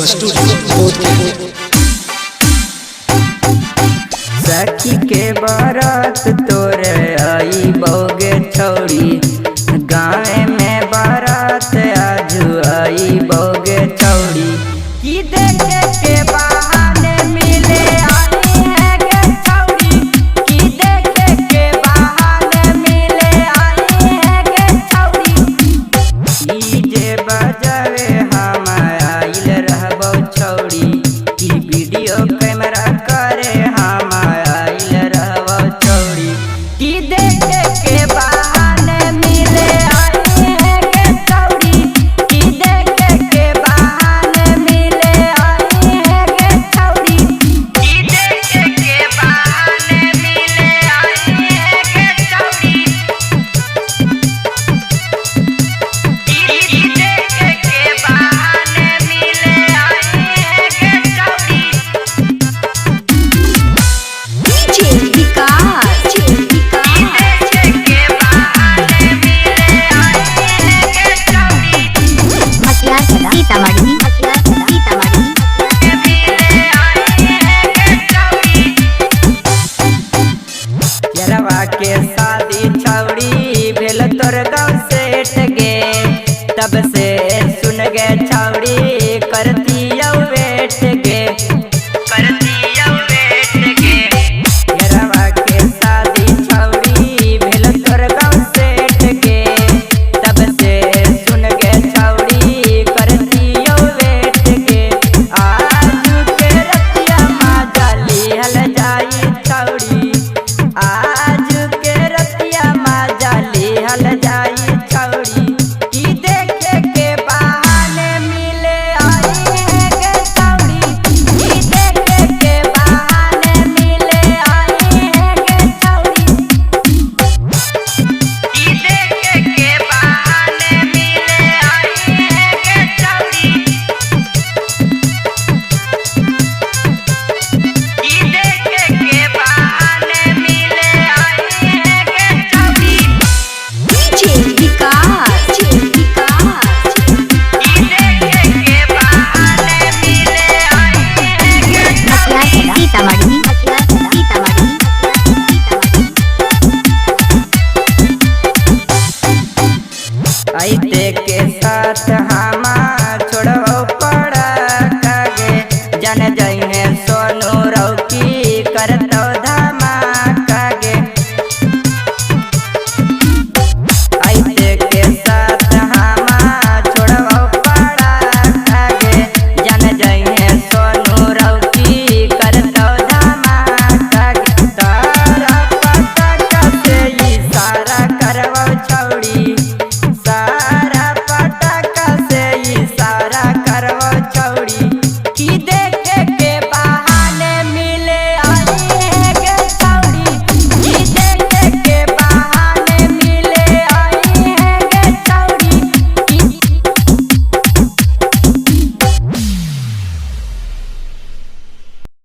सरगम स्टूडियो बोधगया। सखी के बारात तोरे आई बोगे छौड़ी, गाँव में बारात आजू आई बोगे छौड़ी। की देखे के बहाने मिले आई है गे छौड़ी, की देखे के बहाने मिले आई है गे छौड़ी। डीजे बजावे हम आइल रहबो छौड़ी, की वीडियो कैमरा करे हम आइल रहबो छौड़ी। की देखे के बहाने मिले आई है गे छौड़ी, की देखे के बहाने मिले आई है गे छौड़ी। की देखे के बहाने मिले आई है गे छौड़ी। के बहाने मिले आई है गे छौड़ी। डीजे विकास, के बहाने मिले आई है गे छौड़ी। सीतामढ़ी, सीतामढ़ी। मिले आई है गे छौड़ी। यरवा के शादी छौड़ी भेल तोर गाँव सेठ गे, तब से सुन गे छौड़ी करती वेट गे, करती वेट गे। यरवा के शादी छौड़ी भेल तोर गाँव सेठ गे, तब से सुन गे छौड़ी करती वेट गे। आजू के रतिया माजा लिहल जाई छौड़ी, आज के रतिया माजा लिहल जाई छौड़ी। की देखे के बहाने मिले आई है गे छौड़ी, की देखे के बहाने मिले आई है गे छौड़ी। की देखे के बहाने मिले आई है गे छौड़ी। की देखे के बहाने मिले आई है गे छौड़ी। डीजे विकास, की देखे के बहाने मिले आई है गे छौड़ी। सीतामढ़ी, सीतामढ़ी। आइते के साथ